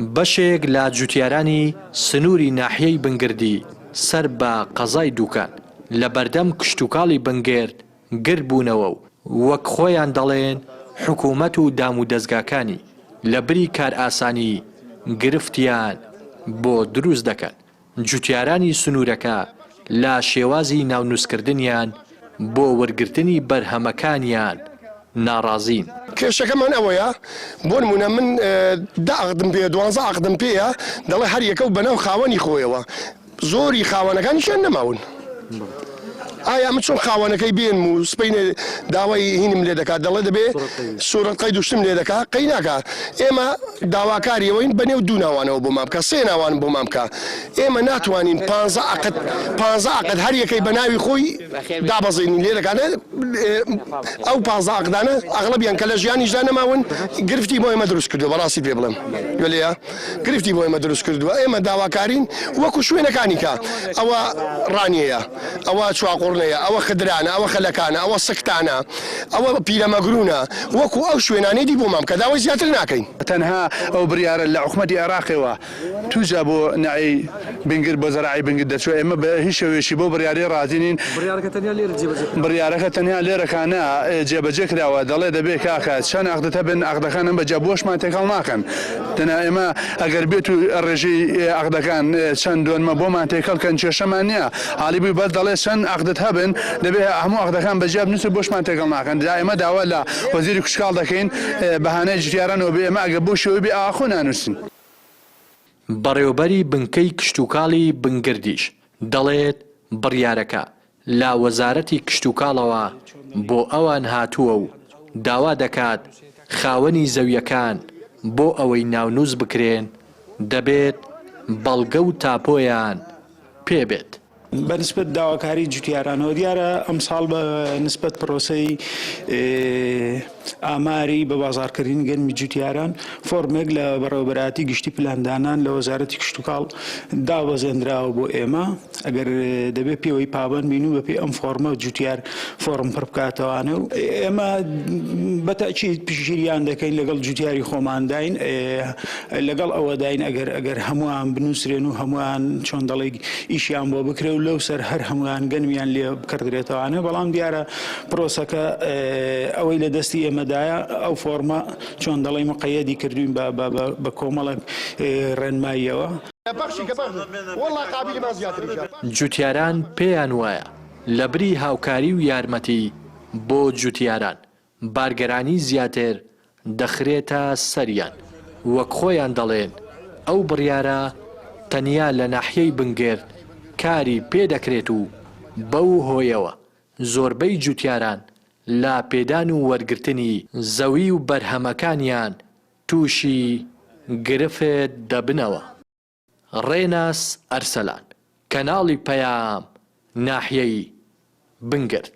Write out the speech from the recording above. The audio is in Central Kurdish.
بەشێک لە جوتیارانی سنووری ناحیەی بنگردی سەر بە قەزای دوکان لە بەردەم کشتوکاڵی بنگرد گردبوونەوە و وەک خۆیان دەڵێن حکوومەت و دامودەزگاکانی لە بری کارئاسانی گرفتیان بۆ دروست دەکەن. جوتیارانی سنوورەکە لە شێوازی ناونووسکردنیان بۆ وەرگرتنی بەرهەمەکانیان ناڕازین. کێشەکەمان ئەوەیە بۆ نموونە من دە عەقدم پێیە دوانزە عەقدم پێیە دەڵێ هەر یەکە و بەناو خاوەنی خۆیەوە زۆری خاوەنەکانیشیان نەماون ئایا من چۆن خاوەنەکەی بێنم و سبەینێ داوای هینم لێ دەکات دەڵێ دەبێ سورەت قەید و شتم لێ دەکا قەی ناکا ئێمە داواکاری ئەوەین بە نێو دوو ناوانەوە بۆمان بکا سێ ناوان بۆمان بکا ئێمە ناتوانین پانزە عەقد پانزە عەقد هەر یەکەی بە ناوی خۆی دابەزێنین لێ دەکا ئەو پانزە عەقدانە ئەغڵەبیان کە لە ژیانیشدا نەماون گرفتی بۆ ئێمە دروست کردووە بەڕاستی پێ بڵێم گوێ لێیە گرفتی بۆ ئێمە دروست کردووە ئێمە داواکارین وەکو شوێنەکانی کە ئەوە ڕانیەیە ئەوە چواقوڕنەیە ئەوە خدرانە ئەوە خەلەکانە ئەوە سکتانە ئەوە پیرەمەگرونە وەکو ئەو شوێنانەی دی بۆمان بکە داوای زیاتر ناکەین. تەنها ئەو بریارە لە حکومەتی عێراقەوە توجا بۆ نەعی بنگر بۆ زەراعی بنگر دەچوە ئێمە بە هیچ شێوەیەکی بەو بڕیارەی ڕازی نین. بڕیارەکە تەنیا لێرە جێبەجێ کراوە. بڕیارەکە تەنیا لێرەکانە جێبەجێ کراوە دەڵێ دەبێ کاکە چەند عەقدت هەبن عەقدەکان ئەم بە جا بۆشمان تێکەڵ ناکەن دەنا ئێمە ئەگەر بێت و ڕێژەی عەقدەکان چەند دۆنمە بۆمان تێکەڵ کەن کێشەمان نییە حاڵی بووی بەس دەڵێ چەند عەقدت هەبن دەبێ هەموو عەقدەکان بە جیا بنووسێ بۆشمان تێکەڵ ناکەن جا ئێمە داوا لە وەزیری کشتوکاڵ دەکەین بەهانای جوتیارانەوە بێ ئێمە ئەگەر بەو شێوەیە بێ ئاخۆ نانووسین. بەڕێوەبەری بنکەی کشتوکاڵی بنگردیش دەڵێت، بڕیارەکە لە وەزارەتی کشتوکاڵەوە بۆ ئەوان هاتووە و داوا دەکات خاوەنی زەوییەکان بۆ ئەوەی ناونووس بکرێن دەبێت بەڵگە و تاپۆیان پێبێت. بە نسبەت داواکاری جوتیارانەوە دیارە ئەمساڵ بە نسبەت پرۆسەی ئاماری بە بازاڕکردنی گەنمی جوتیاران فۆرمێک لە بەڕێوەبەرایەتی گشتی پلاندانان لە وەزارەتی کشتوکاڵ دابەزێندراوە بۆ ئێمە ئەگەر دەبێت پێوەی پابەند بین و بەپێی ئەم فۆرمە جوتیار فۆرم پڕ بکاتەوانە و ئێمە بە تەئکید پشتگیریان دەکەین لەگەڵ جوتیاری خۆمانداین لەگەڵ ئەوەداین ئەگەر ئەگەر هەمووان بنووسرێن و هەمووان چۆن دەڵێی ئیشیان بۆ بکرێ و لەو سەر هەر هەمووان گەنمیان لێ بکڕدرێتەوانێ بەڵام دیارە پرۆسەکە ئەوەی لە دەستی ئێمەدایە ئەو فۆرمە چۆن دەڵێی مقەیەدی کردوین بە بە کۆمەڵێک ڕێنماییەوە. جوتیاران پێیان وایە لەبری هاوکاری و یارمەتی بۆ جوتیاران بارگرانی زیاتر دەخرێتە سەریان، وەک خۆیان دەڵێن ئەو بڕیارە تەنیا لە ناحیەی بنگرد کاری پێدەکرێت و بەو هۆیەوە زۆربەی جوتیاران لە پێدان و وەرگرتنی زەوی و بەرهەمەکانیان تووشی گرفت دەبنەوە. ڕێناس ئەرسەلان، کەناڵی پەیام، ناحیەی بنگرد.